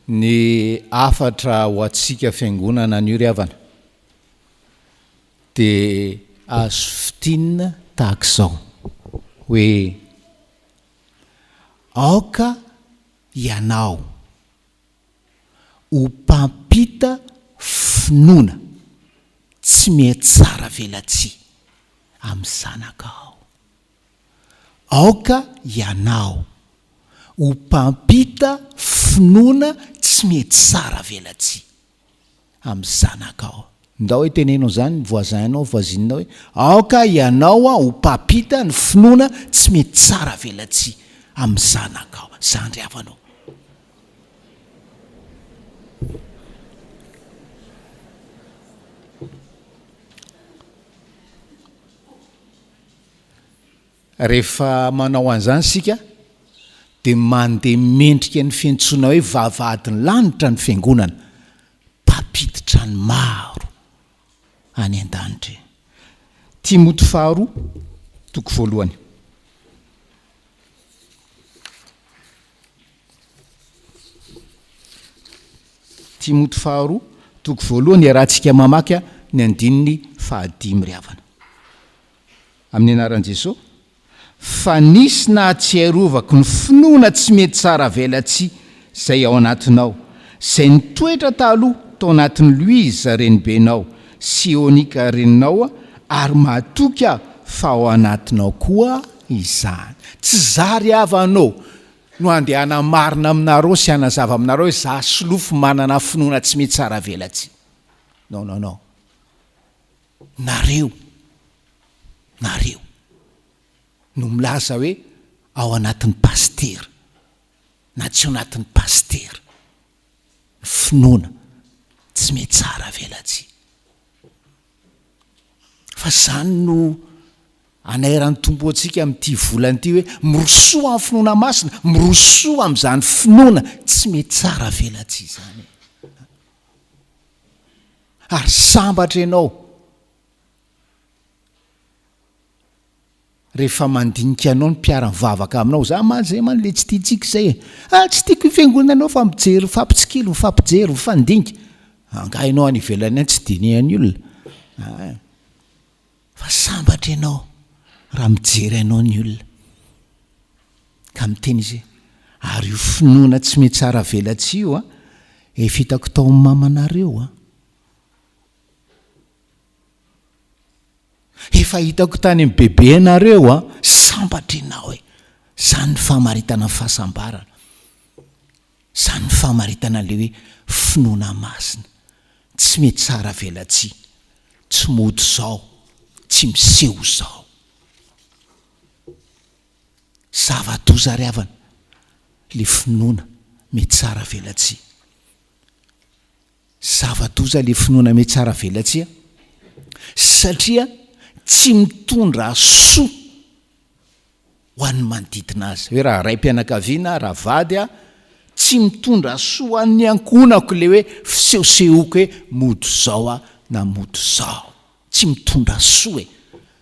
Ny hafatra ho antsika fiangonana anio ry havana dia azo fintinina tahaka izao hoe aoka ianao ho mpampita finoana tsy mihatsara velatsihy amin'ny zanakao. Aoka ianao ho mpampita finoana tsy mety velatsihy amin'ny zanakao. Ndao hoe teneno an'izany ny voisin-nao, voisine-nao hoe, aoka ianao ho mpampita ny finoana tsy mety tsara velatsihy amin'ny zanakao, zandry havanao. Rehefa manao an'izany isika dia mandeha mendrika ny fiantsoana hoe vavahadin'ny lanitra ny fiangonana, mpampiditra ny maro any an-danitra. Timoty faharoa, toko voalohany. Timoty faharoa, toko voalohany, iarahantsika mamaky ny andininy fahadimy ry havana. Amin'ny anaran'i Jesoa, fa nisy nahatsiarovako ny finoana tsy mety tsara avelatsihy izay ao anatinao, izay nitoetra taloha tao anatin'i Louise renibenao sy Eonika reninao ary mahatoky aho fa ao anatinao koa izany. Tsy za ry havana ô no handeha hanamarina aminareo sy hanazava aminareo hoe za solofo manana finoana tsy mety tsara avelatsihy. Non non non. Nareo, nareo no milaza hoe ao anatin'ny pasitera na tsy ao anatin'ny pasitera ny finoana tsy mety tsara velatsihy. Fa zany no anairan'ny Tompo antsika amin'ity volana ity hoe mirosoa amin'ny finoana masina, mirosoa amin'izany finoana tsy mety tsara velatsihy izany. Ary sambatra ianao rehefa mandinika anao ny mpiara-mivavaka aminao. Za mantsy zay mantsy le tsy tiantsika izay e. Ah, tsy tiako io fiangonanao fa mijery, mifampitsikilo, mifampijery, mifandinika. Angaha ianao any ivelany any tsy dinihan'ny olona? Ah. Fa sambatra ianao raha mijery anao ny olona. Ka miteny izy hoe, ary io finoana tsy mitsara velatsihy io an, efa hitako tao amin'ny mamanareo an. Efa hitako tany amin'ny bebenareo an, sambatra ianao e. Izany ny famaritana ny fahasambarana. Izany ny famaritana an'ilay hoe finoana masina. Tsy mitsara velatsihy, tsy mody izao, tsy miseho izao. Zava-doza ry havana le finoana mitsara velatsihy. Zava-doza le finoana mitsara velatsihy satria tsy mitondra soa ho an'ny manodidina azy. Hoe raha raim-pianakaviana, raha vady aho, tsy mitondra soa ho an'ny ankohonako le hoe fisehosehoako hoe mody zao aho na mody zao. Tsy mitondra soa e!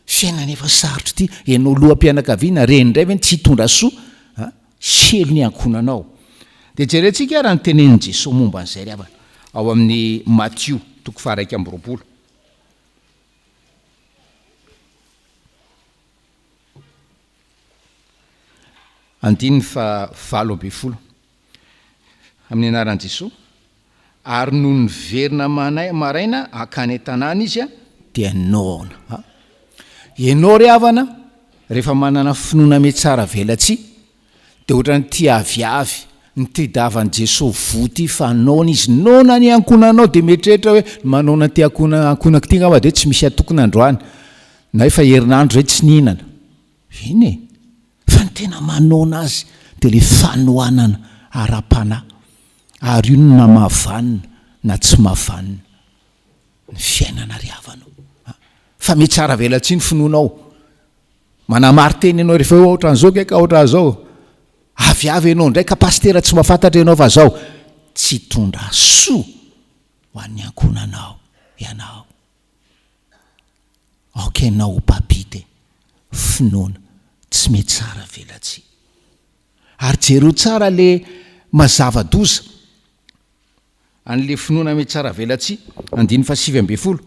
Fiainana efa sarotra ity, ianao loham-pianakaviana, reny indray ve no tsy hitondra soa a? Helo ny ankohonanao. Dia jerentsika ary ny tenenin'i Jesoa momba an'izay ry havana, ao amin'ny Matio toko faha-21. Andininy faha 18. Amin'ny anaran'i Jesoa. Ary nony niverina maraina hankany an-tanàna izy dia noana. Ianao ry havana, rehefa manana finoana mihetsara velatsihy, dia ohatran'ny tia aviavy, ny tediavan'i Jesoa voa ity fa noana izy. Noana ny ankohonanao dia mieritreritra hoe ny manoana ity ankohonako ity angamba dia tsy misy atokona androany, na efa herinandro izay tsy nihinana. Eny e! Fa ny tena manoana azy dia ilay fanohanana ara-panahy. Ary io no na mahavanona na tsy mahavanona ny fiainana ry havana o. Fa mitsara velatsihy ny finoanao. Manamari-tena ianao rehefa hoe ohatran'izao kay ka ohatran'izao. Avy avy ianao indray ka pasitera tsy mahafantatra ianao fa zao. Tsy hitondra soa ho an'ny ankohonanao ianao. Aoka ianao ho mpampita e. Finoana tsy mitsara velatsihy. Ary jereo tsara le mazava-doza. An'ilay finoana mihatsaravelatsihy, andininy faha-19,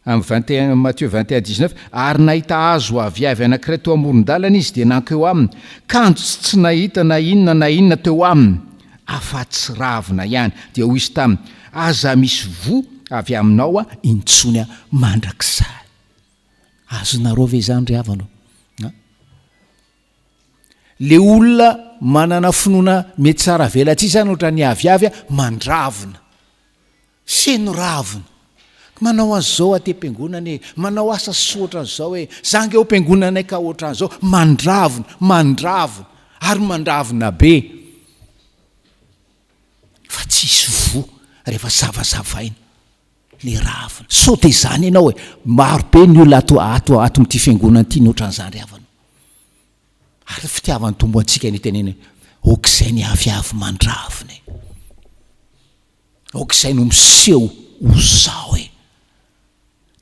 amin'ny 21, Matthieu 21, 19, Ary nahita hazo aviavy anankiray teo amoron-dalana izy, dia nankeo aminy, kanjo tsy nahita na inona na inona teo aminy, afa-tsy ravina ihany. Dia hoy izy taminy, Aza misy voa avy aminao intsony mandrakizay. Azonareo ve izany ry havana ô? A? Le olona manana finoana mihatsaravelatsihy zany ohatran'ny aviavy mandravina. Feno ravina. Manao an'izao aty am-piangonana e, manao asa soa ohatran'izao e, za ange ao am-piangonanay ka ohatran'izao, mandravina, mandravina, ary mandravina be. Fa tsisy voa rehefa savasavaina le ravina. Sao dia izany ianao e, maro be ny olona ato ato ato amin'ity fiangonana ity ny ohatran'izany ry havana. Ary ny fitiavan'ny Tompo antsika no itenenany hoe, aok'izay ny aviavy mandravina e. Aok'izay no miseho ho zao e.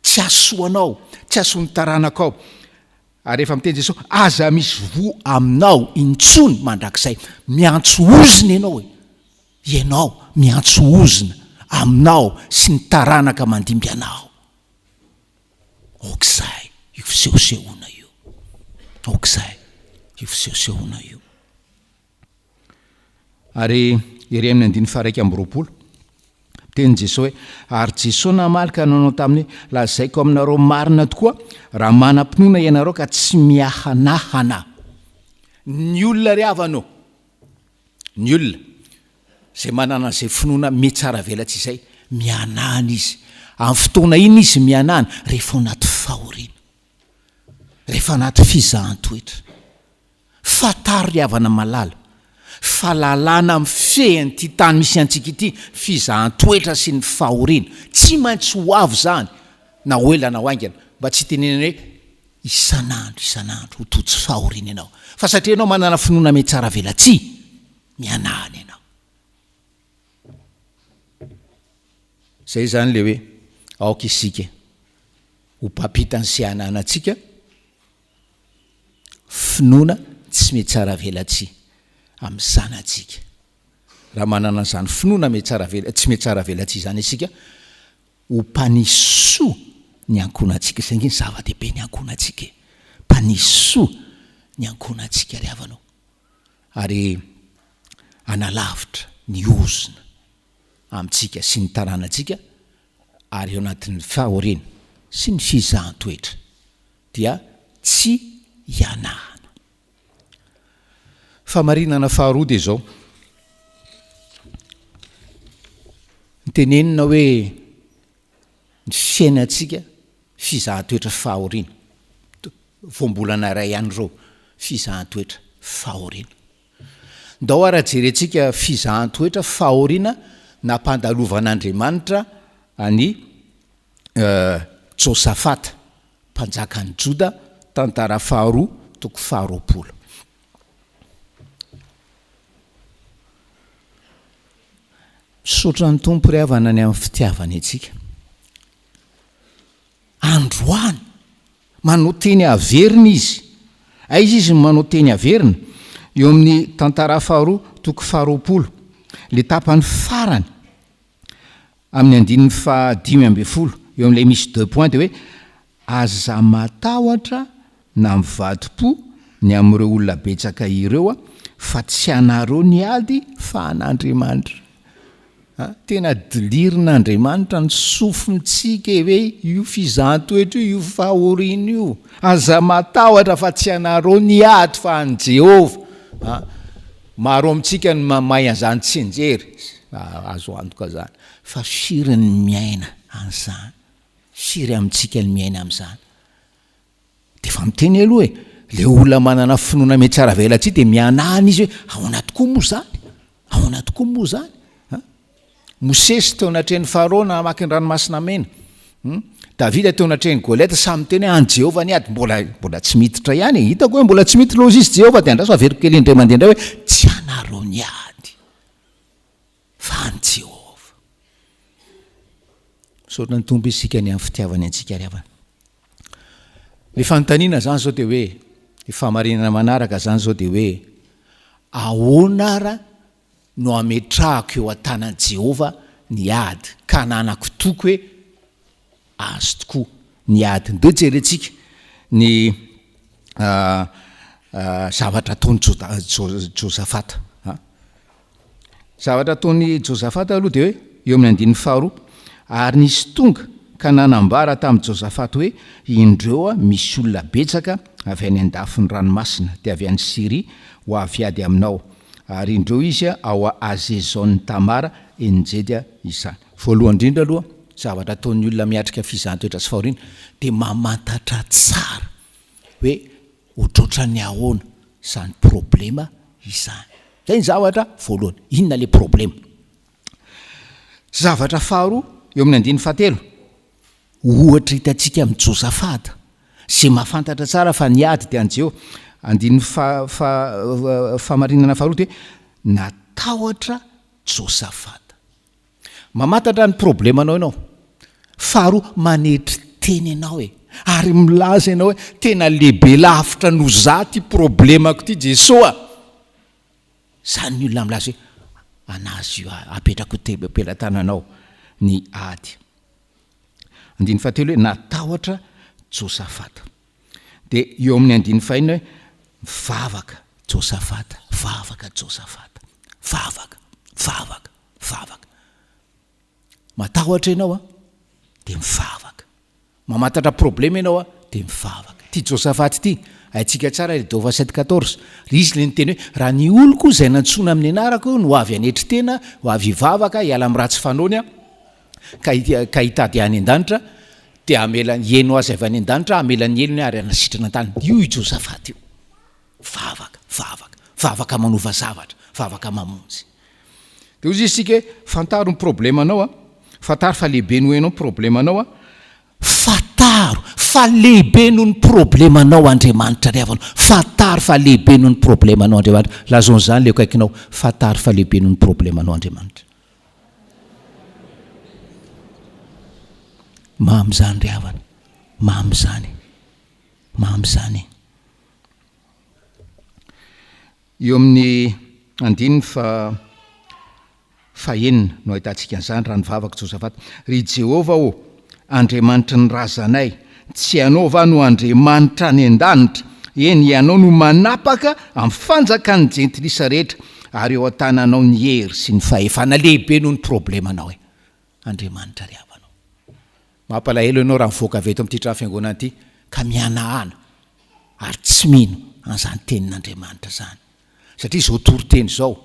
Tsy hahasoa anao, tsy hahasoa ny taranakao. Ary rehefa miteny Jesosy, aza misy voa aminao intsony mandrakizay. Miantso ozona ianao e. Ianao miantso ozona aminao sy ny taranaka mandimby anao. Aok'izay io fisehosehoana io. Aok'izay io fisehosehoana io. Ary ery amin'ny andininy faha-21, tenin'i Jesoa hoe, Ary Jesoa namaly ka nanao taminy hoe, Lazaiko aminareo marina tokoa, raha manam-pinoana ianareo ka tsy miahanahana. Ny olona ry havana ô, ny olona izay manana an'izay finoana mihatsaravelatsihy izay, mihanahana izy. Amin'ny fotoana inona izy mihanahana? Rehefa ao anaty fahoriana, rehefa anaty fizahan-toetra. Fantaro ry havana malala, fa lalàna mifehy an'ity tany misy antsika ity ny fizahan-toetra sy ny fahoriana. Tsy maintsy ho avy izany, na ho ela na ho haingana. Mba tsy hitenenana hoe isan'andro isan'andro ho tojo fahoriana ianao. Fa satria ianao manana finoana mihatsaravelatsihy, mihanahana ianao. Izay izany ilay hoe aoka isika ho mpampita ny sehananantsika. Finoana tsy mihatsaravelatsihy amin'ny zanatsika. Raha manana an'izany finoana mihatsaravela, tsy mihatsaravelatsihy izany isika, ho mpanisy soa ny ankohonantsika. Izay ange ny zava-dehibe ny ankohonantsika e! Mpanisy soa ny ankohonantsika ry havana ô! Ary hanalavitra ny ozona amintsika sy ny taranantsika ary eo anatin'ny fahoriana sy ny fizahan-toetra. dia tsy hianahana. Fahamarinana faharoa dia izao, Notenenina hoe ny fiainantsika fizahan-toetra fahoriana. Voambolana iray ihany ireo, fizahan-toetra fahoriana. Ndao ara jerentsika fizahan-toetra fahoriana nampandalovan'Andriamanitra an'i Josafata, mpanjakan'i Joda, Tantara faharoa, toko faharoapolo. Misaotra ny Tompo ry havana ny amin'ny fitiavany antsika. Androany, manao teny averina izy. Aiza izy no manao teny averina? Eo amin'ny Tantara faharoa, toko faharoapolo. Ilay tapany farany. Amin'ny andininy faha 15, eo amin'ilay misy deux points dia hoe, Aza matahotra na mivadi-po ny amin'ireo olona betsaka ireo fa tsy anareo ny ady fa an'Andriamanitra. A, tena dilirin'Andriamanitra ny sofintsika e, hoe io fizahan-toetra io, io fahoriana io. Aza matahotra fa tsy anareo ny ady fa an'i Jehovah. A, Maro amintsika ny mamay an'izany tsianjery, azo antoka izany, fa firy ny miaina an'izany? Firy amintsika ny miaina amin'izany? Dia efa miteny aloha e, ilay olona manana finoana mihatsaravelatsihy dia mihanahana izy hoe ahoana tokoa moa izany? Ahoana tokoa moa izany? Mosesy teo anatrehan'i Farao namaky ny Ranomasina Mena. Hum? Davida teo anatrehan'i Goliata samy niteny hoe an'i Jehovah ny ady. Mbola mbola tsy miditra ihany e. Hitako hoe mbola tsy miditra loza izy Jehovah dia andraso averiko kely indray mandeha indray hoe tsy anareo ny ady fa an'i Jehovah. Misaotra ny Tompo isika ny amin'ny fitiavany antsika ry havana. Ny fanontaniana izany izao dia hoe, ny fahamarinana manaraka izany izao dia hoe ahoana ara no hametrahako eo an-tanan'i Jehovah. ny ady ka ananako toky hoe azo tokoa ny ady. Ndeha jerentsika ny zavatra ataon'i Josafata. Zavatra ataon'i Josafata aloha dia hoe eo amin'ny andininy faharoa, ary nisy tonga ka nanambara tamin'i Josafata hoe, Indreo misy olona betsaka avy any an-dafin'ny ranomasina, dia avy any Syria, ho avy hiady aminao. Ary indreo izy ao Hazezon-tamara, Enjedy izany. Voalohany indrindra aloha, zavatra ataon'ny olona miatrika fizahan-toetra sy fahoriana dia mamantatra tsara hoe ohatrohatran'ny ahoana izany problema izany. Izay ny zavatra voalohany. Inona ilay problema? Zavatra faharoa, eo amin'ny andininy fahatelo, Ohatra hitantsika amin'i Josafata, izay mahafantatra tsara fa ny ady dia an'i Jehovah. Andininy faha, faha, fahamarinana faharoa dia hoe natahotra Josafata. Mamantatra ny problemanao ianao. Faharoa, manetry tena ianao e. Ary milaza ianao hoe tena lehibe lavitra noho za ity problemako ity Jesoa a! Izany ny olona milaza hoe anazy io, apetrako teo am-pelatananao ny ady. Andininy fahatelo hoe natahotra Josafata. Dia eo amin'ny andininy fahenina hoe mivavaka Josafata, vavaka Josafata, vavaka, vavaka, vavaka. Matahotra ianao an, dia mivavaka. Mamantatra problema ianao a, dia mivavaka. Ity Josaphat ity, haintsika tsara ilay Dova sept quatorze. Izy ilay niteny hoe, raha ny oloko izay nantsoina amin'ny anarako no avy hanetry tena, ho avy hivavaka, hiala amin'ny ratsy fanaony aho, ka ka hitady ahy any an-danitra, dia hamela, hihaino azy avy any an-danitra, hamela ny helony ary hanasitrana ny taniny. Io i Josaphat io. Vavaka, vavaka, vavaka manova zavatra, vavaka mamonjy. Dia hoy isika hoe, fantaro ny problemanao a, fantaro fa lehibe noho ianao ny problemanao a, fantaro fa lehibe noho ny problemanao Andriamanitra ry havana, fantaro fa lehibe noho ny problemanao Andriamanitra, lazao an'izany ilay akaikinao, fantaro fa lehibe noho ny problemanao Andriamanitra. Mamy izany ry havana, mamy izany, mamy izany. Eo amin'ny andininy faha fahenina no ahitantsika an'izany, raha nivavaka Josafata, Ry Jehovah ô, Andriamanitry ny razanay, tsy Ianao va no Andriamanitra any an-danitra? Eny, Ianao no manapaka amin'ny fanjakan'ny jentilisa rehetra, ary eo an-tananao ny hery sy ny fahefana. Lehibe noho ny problemanao e, Andriamanitra ry havana ô. Mampalahelo ianao raha mivoaka avy eto amin'ity trano fiangonana ity ka mihanahana ary tsy mino an'izany tenin'Andriamanitra izany. Satria izao toriteny izao,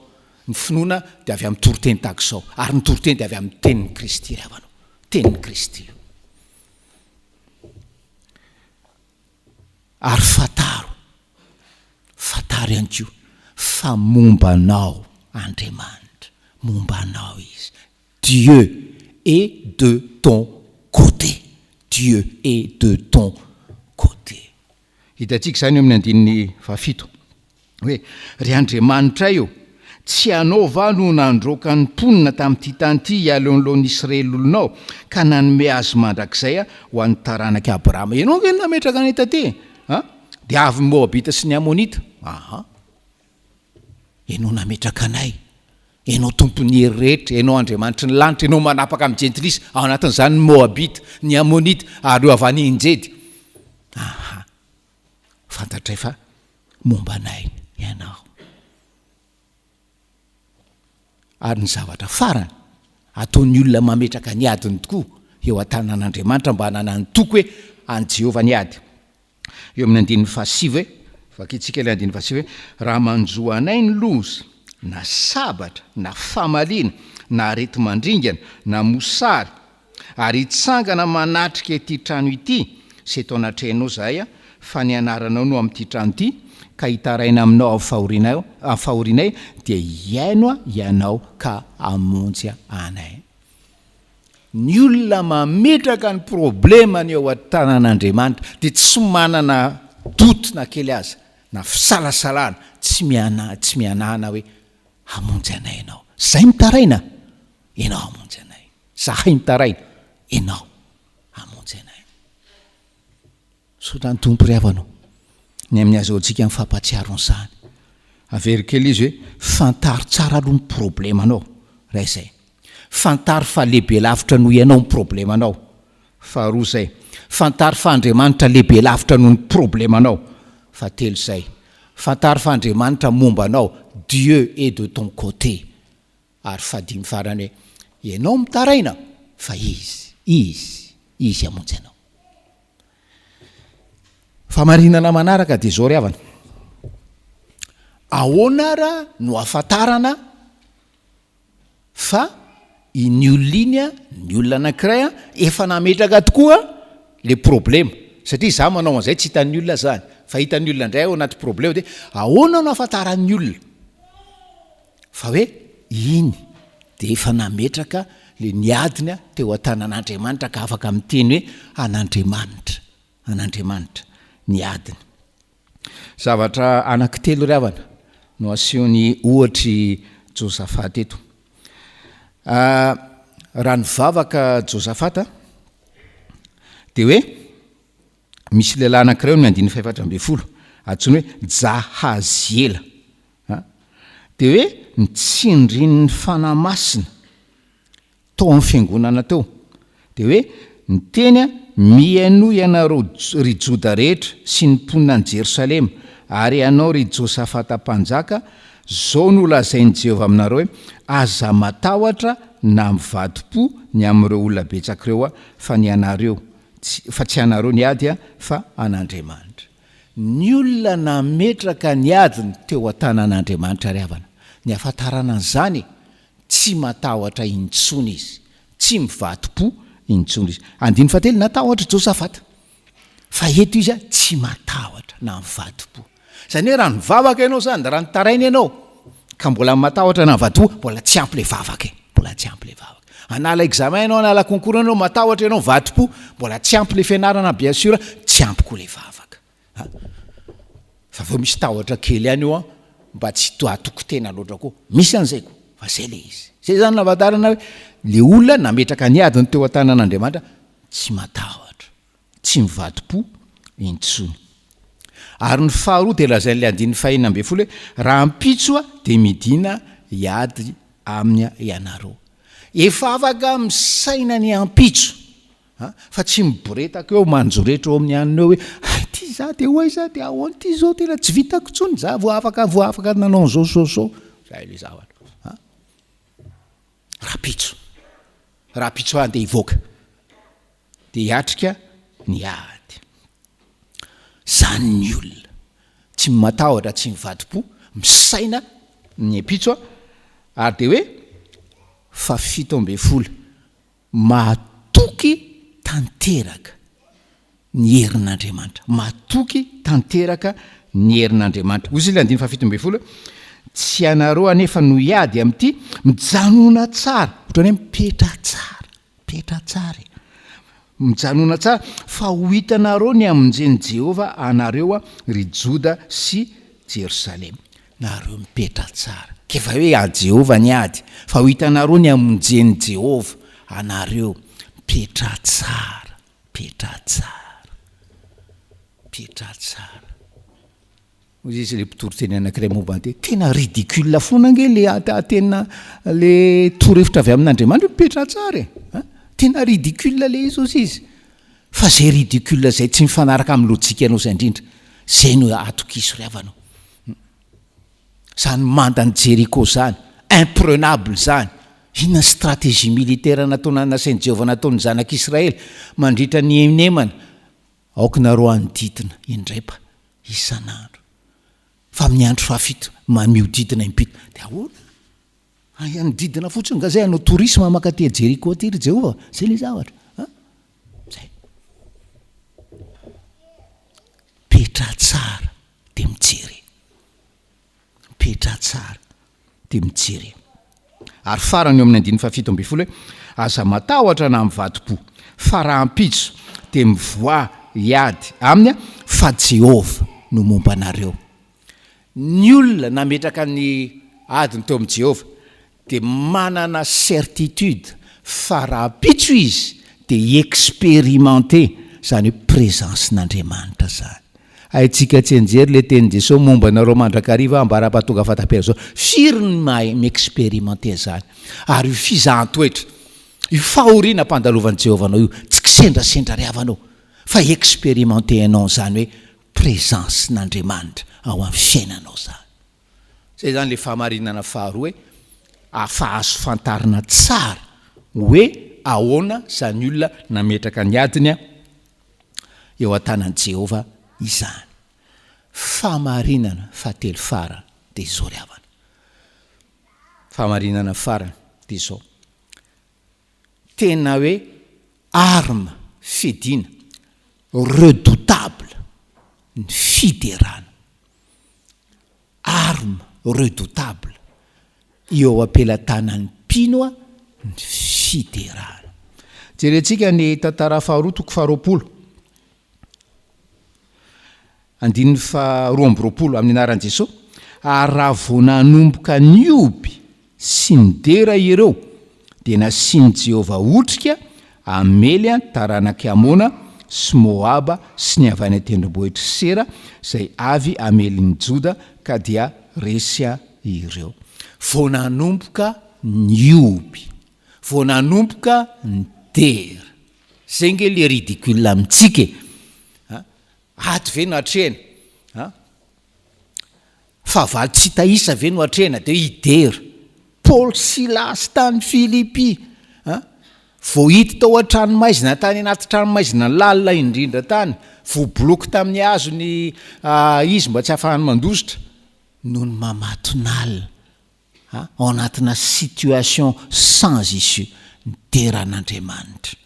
ny finoana dia avy amin'ny toriteny tahaka izao, ary ny toriteny dia avy amin'ny tenin'i Kristy ry havana o. Tenin'i Kristy io. Ary fantaro, fantaro ihany koa fa momba anao Andriamanitra, momba anao Izy. Dieu est de ton côté, Dieu est de ton côté. Hitantsika izany eo amin'ny andininy fahafito hoe, Ry Andriamanitray ô, tsy Ianao va no nandroaka ny mponina tamin'ity tany ity hiala eo anoloan'ny Israely olonao, ka nanome azy mandrakizay ho an'ny taranak'i Abrahama? Ianao ange no nametraka anay taty e! A! Dia avy ny Moabita sy ny Amonita. Aha! Ianao nametraka anay. Ianao Tompon'ny hery rehetra, Ianao Andriamanitry ny lanitra, Ianao manapaka amin'ny jentilisa, ao anatin'izany ny Moabita, ny Amonita, ary ireo avy any Enjedy. Aha, fantatray fa momba anay Ianao. Ary ny zavatra farany, ataon'ny olona mametraka ny adiny tokoa eo an-tanan'Andriamanitra mba hananany toky hoe an'i Jehovah ny ady. Eo amin'ny andininy fahasivy hoe, vakintsika ilay andininy fahasivy hoe, Raha manjo anay ny loza, na sabatra, na famaliana, na areti-mandringana, na mosary, ary hitsangana manatrika ity trano ity sy eto anatrehanao izahay, fa ny anaranao no amin'ity trano ity, ka hitaraina aminao amin'ny fahorianay, amin'ny fahorianay, dia hihaino Ianao ka hamonjy anay. Ny olona mametraka ny problemany eo an-tanan'Andriamanitra dia tsy manana doute na kely aza, na fisalasalana, tsy miana, tsy mianahana hoe hamonjy anay Ianao. Izay mitaraina, Ianao hamonjy anay. Zahay mitaraina, Ianao hamonjy anay. Misaotra ny Tompo ry havana o, ny amin'ny azahoantsika mifampahatsiaro an'izany. Averiko kely izy hoe fantaro tsara aloha ny problemanao raha izay. Fantaro fa lehibe lavitra noho ianao ny problemanao. Faharoa izay, fantaro fa Andriamanitra lehibe lavitra noho ny problemanao. Fahatelo izay, fantaro fa Andriamanitra momba anao, Dieu est de ton côté. Ary fahadimy farany hoe, ianao mitaraina fa Izy, Izy, Izy hamonjy anao. Fahamarinana manaraka dia izao ry havana, ahoana ara no ahafantarana fa iny olona iny an, ny olona anankiray an, efa nametraka tokoa le problema, satria za manao an'izay tsy hitan'ny olona zany, fa hitan'ny olona indray ao anaty problema dia ahoana no ahafantaran'ny olona fa hoe iny dia efa nametraka le ny adiny teo an-tanan'Andriamanitra ka afaka miteny hoe an'Andriamanitra, an'Andriamanitra ny adiny. Zavatra anankitelo ry havana no asehon'ny ohatr'i Josafata eto. Raha nivavaka Josafata dia hoe misy lehilahy anankiray eo amin'ny andininy fahefatra ambin'ny folo, antsoina hoe Jahaziela. Dia hoe nitsindrin'ny Fanahy Masina. tao amin'ny fiangonana teo, dia hoe niteny Mihainoa ianareo ry Joda rehetra sy ny mponina any Jerosalema, ary ianao ry Josafata mpanjaka, izao no lazain'i Jehovah aminareo hoe, Aza matahotra na mivadi-po ny amin'ireo olona betsaka ireo, fa ny anareo, fa tsy anareo ny ady, fa an'Andriamanitra. Ny olona nametraka ny adiny teo an-tanan'Andriamanitra ry havana. Ny ahafantarana an'izany, Tsy matahotra intsony izy. Tsy mivadi-po intsony izy. Andininy fahatelo, Natahotra Josafata. Fa eto izy tsy matahotra na mivadi-po. Izany hoe raha nivavaka ianao izany, raha nitaraina ianao, ka mbola matahotra na mivadi-po, mbola tsy ampy ilay vavaka e. Mbola tsy ampy ilay vavaka. Hanala examen ianao, hanala concours ianao, matahotra ianao, mivadi-po, mbola tsy ampy ilay fianarana bien sûr, tsy ampy koa ilay vavaka. A! Fa vao misy tahotra kely ihany eo an, mba tsy hatoky tena loatra koa. Misy an'izay koa, fa zay le izy. Zay zany nahafantarana hoe le olona nametraka ny adiny teo an-tanan'Andriamanitra tsy matahotra, tsy mivadi-po intsony. Ary ny faharoa dia lazain'ilay andininy fahenina ambin'ny folo hoe rahampitso dia midina hiady aminy ianareo. Efa afaka misaina ny ampitso. A! Fa tsy miboretaka eo manjoretra eo amin'ny anona eo hoe hay ty za de ho aiza de ahoana ty zao tena tsy vitako intsony za vao afaka vao afaka nanao an'izao zao zao. Zay le zavatra. A! Rahampitso. Rahampitso aho andeha hivoaka. De hiatrika ny ady. Zany ny olona. Tsy matahotra, tsy mivadi-po, misaina ny ampitso ary de hoe fa 17. Matoky tanteraka ny herin'Andriamanitra. Matoky tanteraka ny herin'Andriamanitra. Hoy izy ilay andininy faha-17 hoe, Tsy ianareo anefa no hiady amin'ity, mijanona tsara. Ohatran'ny hoe mipetraha tsara, mipetraha tsara e. Mijanona tsara, fa ho hitanareo ny hamonjen'i Jehovah anareo, ry Joda sy Jerosalema. Nareo mipetra tsara. K'efa hoe an'i Jehovah ny ady, fa ho hitanareo ny hamonjen'i Jehovah anareo. Mipetraha tsara, mipetraha tsara, mipetraha tsara. Hoy izy ilay mpitory teny anankiray momba an'ity, tena ridicule foana ange le tena le torohevitra avy amin'Andriamanitra hoe mipetraha tsara e! An! Tena ridicule le izy hozy izy. Fa zay ridicule zay tsy mifanaraka amin'ny lojikanao zay indrindra, zay no atokiso ry havana o. Zany mandan'i Jericho zany, imprenable zany. Inona ny stratégie militaire nataona nasain'i Jehovah nataon'ny zanak'Israely mandritra ny henemana? Aoka nareo hanodidina indraipa isan'andro. Fa amin'ny andro fahafito mihodidina impito. Dia ahoana? Hay hanodidina fotsiny nga zay hanao tourisme mankaty Jericho aty ry Jehovah? Zay le zavatra. An? Zay. Mipetraha tsara dia mijere. Mipetraha tsara dia mijere. Ary farany eo amin'ny andininy faha-17 hoe, Aza matahotra na mivadi-po, fa rahampitso dia mivoaha hiady aminy fa Jehovah no momba anareo. Ny olona nametraka ny adiny teo amin'i Jehovah dia manana certitude fa rahampitso izy dia hi-experimenter izany hoe présence-n'Andriamanitra izany. Haintsika tsianjery ilay tenin'i Jesosy momba anareo mandrakariva ambara-pahatonga fahataperan'izao. Firy ny mahay mi-experimenter izany? Ary io fizahan-toetra. Io fahoriana ampandalovan'i Jehovah anao io, tsy kisendrasendra ry havana ô, fa expérimenter-nao an'izany hoe présence-n'Andriamanitra ao amin'ny fiainanao izany. Izay izany ilay fahamarinana faharoa hoe afa azo fantarina tsara hoe ahoana izany olona nametraka ny adiny eo an-tanan'i Jehovah izany. Fahamarinana fahatelo farany dia izao ry havana. Fahamarinana farany dia izao. Tena hoe arme fiadiana redoutable ny fiderana. Arme redoutable eo am-pelatanan'ny mpino ny fiderana. Jerentsika ny tantara faharoa toko faharoapolo. Andininy faha 22, Amin'ny anaran'i Jesoa, ary raha vao nanomboka nihoby sy nidera ireo, dia nasian'i Jehovah otrika hamely ny taranak'i Amona sy Moaba sy ny avy any an-tendrombohitr'i Sera, izay avy hamely ny Joda, ka dia resy ireo. Vao nanomboka nihoby, vao nanomboka nidera. Zay nge le ridicule amintsika e! A! Ady ve no atrehina? A! Fahavalo tsy hita isa ve no atrehina dia hoe hidera? Paoly sy Silasy tany Filipy, a! Voahidy tao an-tranomaizina tany anaty tranomaizina lalina indrindra tany, voaboloky tamin'ny hazo ny izy mba tsy hahafahany mandositra, noho ny mamatonalina. A, ao anatina situation sans issue, nidera an'Andriamanitra,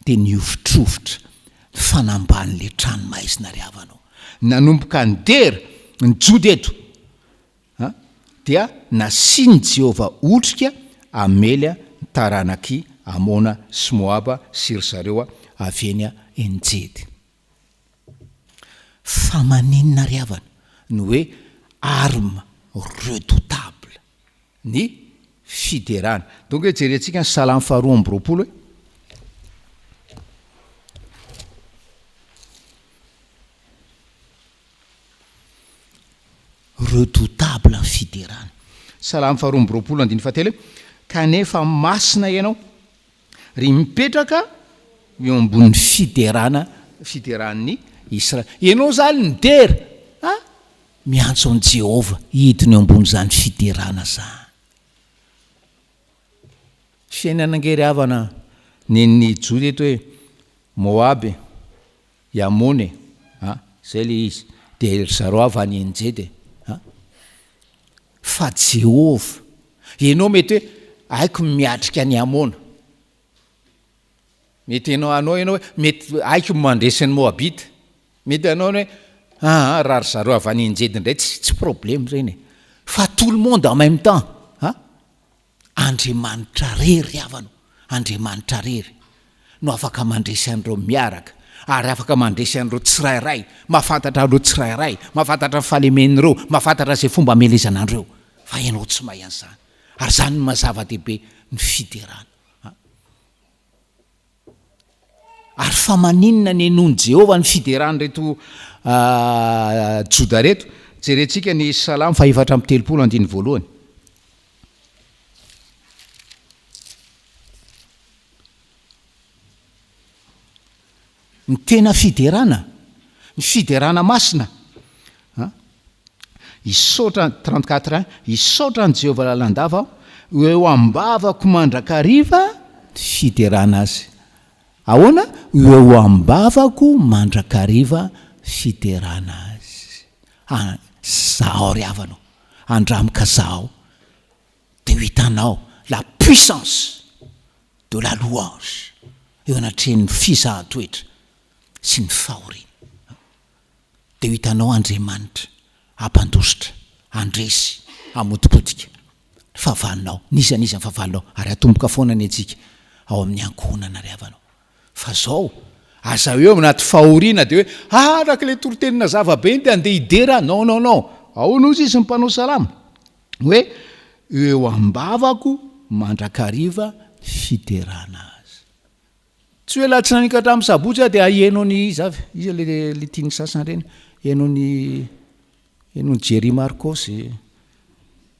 dia nihovitrovitra ny fanamban'ilay trano maizina ry havana ô. Nanomboka nidera ny Joda eto, a, dia nasian'i Jehovah otrika hamely ny taranak'i Amona sy Moaba sy ry zareo avy eny En-jedy. Fa maninona ry havana no hoe arme redoutable ny fiderana? Donc hoe jerentsika ny salamo faha 22 e. Redoutable ny fiderana. Salamo faha 22 andininy fahatelo hoe, Kanefa masina ianao. Ry mipetraka eo ambonin'ny fiderana, fideran'ny Israely. Ianao izany midera, a? Miantso an'i Jehovah hidina eo ambonin'izany fiderana izany. Fiainana ange ry havana nen'ny Joda eto hoe Moaba e, i Amona e, a, zay le izy, de ry zareo avy any Enjedy e, a. Fa Jehovah. Ianao mety hoe, Haiko ny miatrika an'i Amona. Mety ianao hanao ianao hoe, mety haiko ny mandresy ny Moabita. Mety hanao ianao hoe, aa raha ry zareo avy any Enjedy indray tsy tsy problème ireny e. Fa tout le monde en même temps. A? Andriamanitra rery ry havana o, Andriamanitra rery no afaka mandresy an'ireo miaraka, ary afaka mandresy an'ireo tsirairay, mahafantatra an'ireo tsirairay, mahafantatra ny fahalemen'ireo, mahafantatra izay fomba hamelezana an'ireo, fa ianao tsy mahay an'izany, ary izany no maha zava-dehibe ny fiderana. Ary fa maninona ny henoin'i Jehovah ny fideran'ireto Joda ireto? Jerentsika ny Salamo faha-34 andininy voalohany. Ny tena fiderana, ny fiderana masina, Hisaotra, 34 un, Hisaotra an'i Jehovah lalandava aho, ho eo am-bavako mandrakariva ny fiderana azy. Ahoana? Ho eo am-bavako mandrakariva fiderana azy. Ah, zahao ry havana ô, andramo ka zahao, dia ho hitanao la puissance de la louange eo anatrehan'ny fizahan-toetra sy ny fahoriana. Dia ho hitanao Andriamanitra hampandositra, handresy, hamotipotika ny fahavalonao, n'iza n'iza ny fahavalonao, ary hatomboka foana ny antsika ao amin'ny ankohonana ry havana ô. Fa zao, aza eo anaty fahoriana dia hoe, ah araka ilay toriteny nazava be iny dia andeha hidera aho, non non non, ahoana hozy izy ny mpanao salamo? Hoe eo am-bavako mandrakariva ny fiderana azy. Tsy hoe alatsinainy ka hatramin'ny sabotsy aho dia haheno an'i iza avy, iza le le tian'ny sasany ireny, heno an'i heno an'i Jerry Marcos e,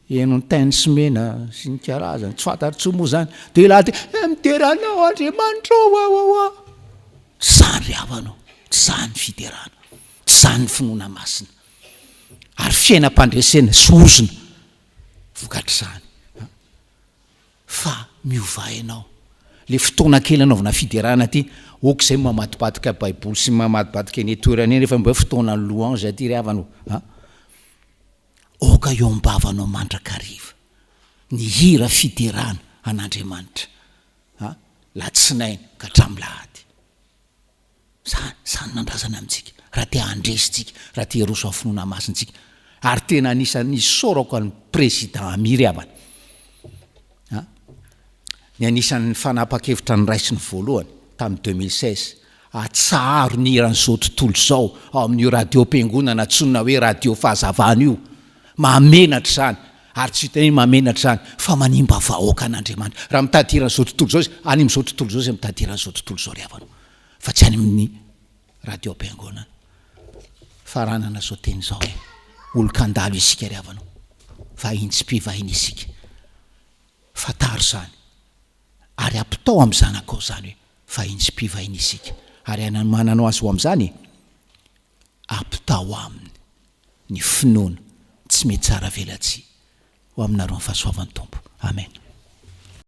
Heno ny teny sy mena sy ny karazany, tsy fantatro intsony moa izany. Dia ilay dia, eh, midera anao Andriamanitra ô, wa wa wa. Tsy izany ry havana ô, tsy izany ny fiderana, tsy izany ny finoana masina. Ary fiainam-pandresena sy ozona vokatr'izany. Fa miovà ianao. Ilay fotoana kely anaovana fiderana aty, ok izay mamadibadika baiboly sy mamadibadika eny an-toerana eny rehefa mba hoe fotoanan'ny louange aty ry havana ô. An. Aoka eo am-bavanao mandrakariva ny hira fiderana an'Andriamanitra, a, latsinainy ka hatramin'ny lahady. Izany, izany no andrasany amintsika, raha te handresy tsika, raha te hiroso amin'ny finoana masina tsika. Ary tena anisan'ny isaorako an'i Président Amiry havana, a, ny anisan'ny fanapahan-kevitra noraisiny voalohany tamin'ny 2016, Atsaharo ny hiran'izao tontolo izao ao amin'io radiom-piangonana antsoina hoe Radio Fahazavana io. Mahamenatra izany, ary tsy vitan'ny hoe mahamenatra izany, fa manimba vahoaka an'Andriamanitra. Raha mitady hiran'izao tontolo izao izy, any amin'izao tontolo izao izay mitady hiran'izao tontolo izao ry havana, fa tsy any amin'ny radiom-piangonana. Faranana izao teny izao hoe, olon-kandalo isika ry havana, vahiny tsy mpivahiny isika. Fantaro izany, ary ampitao amin'ny zanakao izany hoe, Vahiny sy mpivahiny isika, ary hanomananao azy ho amin'izany e! Ampitao aminy ny finoana tsy mety tsara velatsihy. Ho aminareo ny fahasoavan'ny Tompo. Amena.